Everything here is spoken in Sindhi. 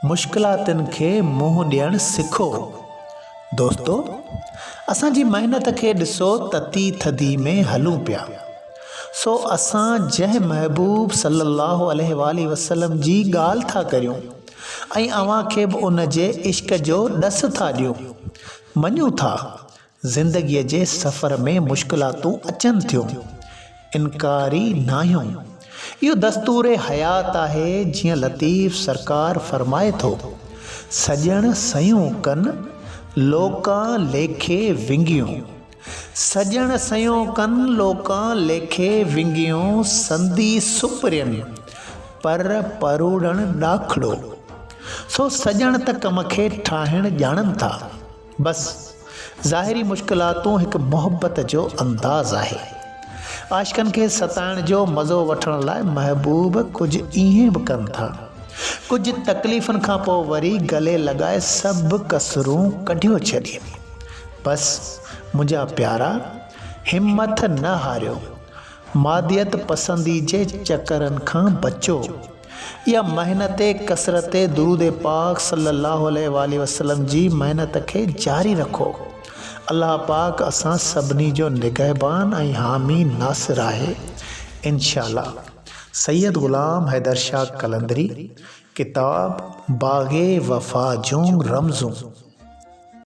مشڪلاتن کي منهن ڏيڻ سکو. دوستو! اسان جي محنت کي ڏسو تتي ٿڌي ۾ هلون پيا. سو اسان جنهن محبوب صلّي اللّٰه عليه واٰله وسلّم جي ڳالهه ٿا ڪريون ۽ اوهان کي به ان جي عشق جو ڏس ٿا ڏيون، مڃون ٿا زندگيء جي سفر ۾ مشڪلاتون اچن ٿيون، انڪاري ناهيون. اهو دستور حيات آهي، جيئن لطيف سرڪار فرمائي ٿو، سڄڻ سيون ڪن، لوڪان ليکي ونگيون. سڄڻ سيون ڪن، لوڪان ليکي ونگيون، سندي سپرين، پر پروڙڻ ڏاکڙو. سو سڄڻ ته ڪم کي ٺاهڻ ڄاڻن ٿا. بس ظاهري مشڪلاتون هڪ محبت جو انداز آهي. عاشقن کي ستائڻ جو مزو وٺڻ لاء محبوب ڪجهه ائين به ڪن ٿا. ڪجهه تڪليفن کان پوء وري گلي لڳائي سڀ ڪسرون ڪڍيو ڇڏين. بس منهنجا پيارا همٿ نه هاريو. ماديت پسندي جي چڪرن کان بچو. اها محنت ڪثرت درود پاڪ صلي الله عليه واٰله وسلم جي محنت کي جاري رکو. الله پاڪ اسان سڀني جو نگهبان ۽ حامي ناصر آهي. انشاء الله. سيد غلام حيدر شاهه قلندري، ڪتاب باغ وفا جون رمزون.